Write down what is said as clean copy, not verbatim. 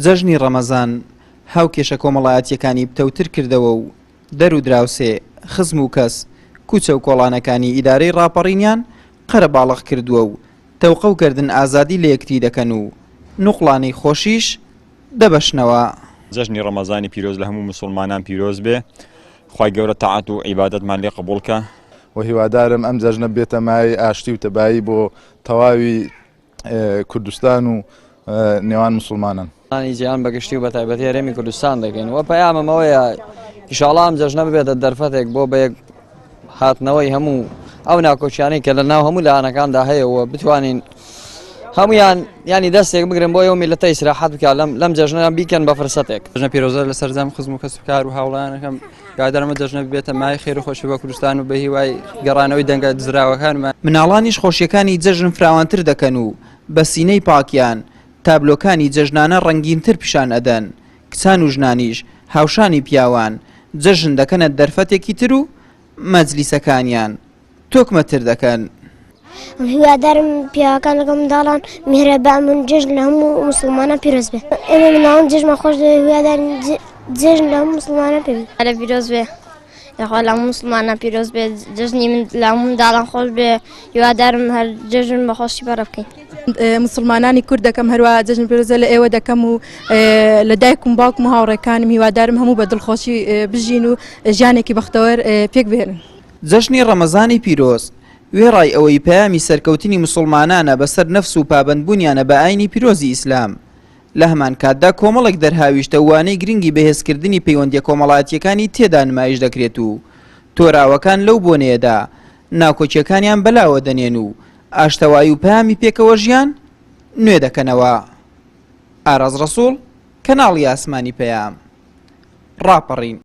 جەژنی ڕەمەزان هاوکێشە کۆمەڵایەتییەکانی پتەوتر کردەوە و دەر و دراوسێ، خزم و کەس، کوچە و کۆڵانەکانی ئیدارەی ڕاپەڕینیان قەرەباڵغ کردووە و تەوقە و گەردن ئازادی لە یەکتری دەکەن و نوقڵانەی خۆشیش دەبەشنەوە. جەژنی ڕەمەزانی پیرۆز لە هەموو موسوڵمانان پیرۆز بێ خوای گەورە تاعەت و عیبادەتمان لێ قبوڵ کا. وە هیوادارم ئەم جەژنە بێتە مایەی ئاشتی و تەبایی بۆ تەواوی کوردستان و نێوان موسڵمانان. انی جیهان بە گشتی و بە تایبەتی هەرێمی کوردستان دەکەین و پەیامم ئەوەیە ئیشاڵا ئەم جەژنە ببێتە دەرفەتێک بۆ بەیەک هاتنەوەی هەموو ئەو ناکۆکیانەی کە لە ناو هەموو لایەنەکاندا هەیە و بتوانین هەمویان ینی دەستێک بگرن بۆ ئەو میلەتە ئیسراحەت بکات لەم لەم جەژنە بیکەن بە فرسەتێک. جەژنە پیرۆزە لە سەرجەم خزم و کەسوکار و هاوڵیانەکەم هیوادارم ئەم جەژنە ببێتە مایەی خێر و خۆشی بۆ کوردستان و بە هیوای گەڕانەوەی دەنگە دزراوەکانمان. مناڵانیش خۆشیەکانی جەژن فراوانتر دەکەن و بە سینەی پاکیان تابلۆکانی جەژنانە ڕەنگینتر پیشان ئەدەن، کچان و ژنانیش هاوشانی پیاوان جەژن دەکەنە دەرفەتێکی تر و مەجلیسەکانیان تۆکمەتر دەکەن. هیوادارم پیاوەکان لەگەڵ منداڵان میهرەبان بن جەژن لە هەموو موسڵمانان پیرۆز بێ ئێمە منداڵان جەژنمان خۆش دەوێ هیوادارین جەژن لە هەموو موسڵمانان پێ بێت. لە پیرۆز بێ یاخوا لە هەموو موسڵمانان پیرۆز بێ جەژنی من لە هەموو منداڵان خۆش بێ هیوادارم هەر جەژن بە خۆشی بەڕێ بکەین. موسڵمانانی کورد دەکەم هەروە جەژن پیرۆزە لە ئێوە دەکەم و لە دایکم باوکم و هاوڕێکانم هیوادارم هەموو بە دڵخۆشی بژین و ژیانێکی بەختەوەر پێک بهێنن. جەژنی ڕەمەزانی پیرۆز، وێڕای ئەوەی پەیامی سەرکەوتنی موسوڵمانانە بەسەر نەفس و پابەندبوونیانە بە ئاینی پیرۆزی ئیسلام، لەهەمانکاتدا کۆمەڵێک دەرهاویشتە و وانەی گرنگی بەهێزکردنی پەیوەندیە کۆمەڵایەتیەکانی تێدا نمایش دەکرێت و تۆراوەکان لەو بۆنەیەدا ناکۆکیەکانیان بەلاوە دەنێن و ئاشتەوایی و پەیامی پێکەوەژیان نوێ دەکەنەوە. ئاراز ڕەسوڵ، کەناڵی ئاسمانی پەیام، ڕاپەڕین.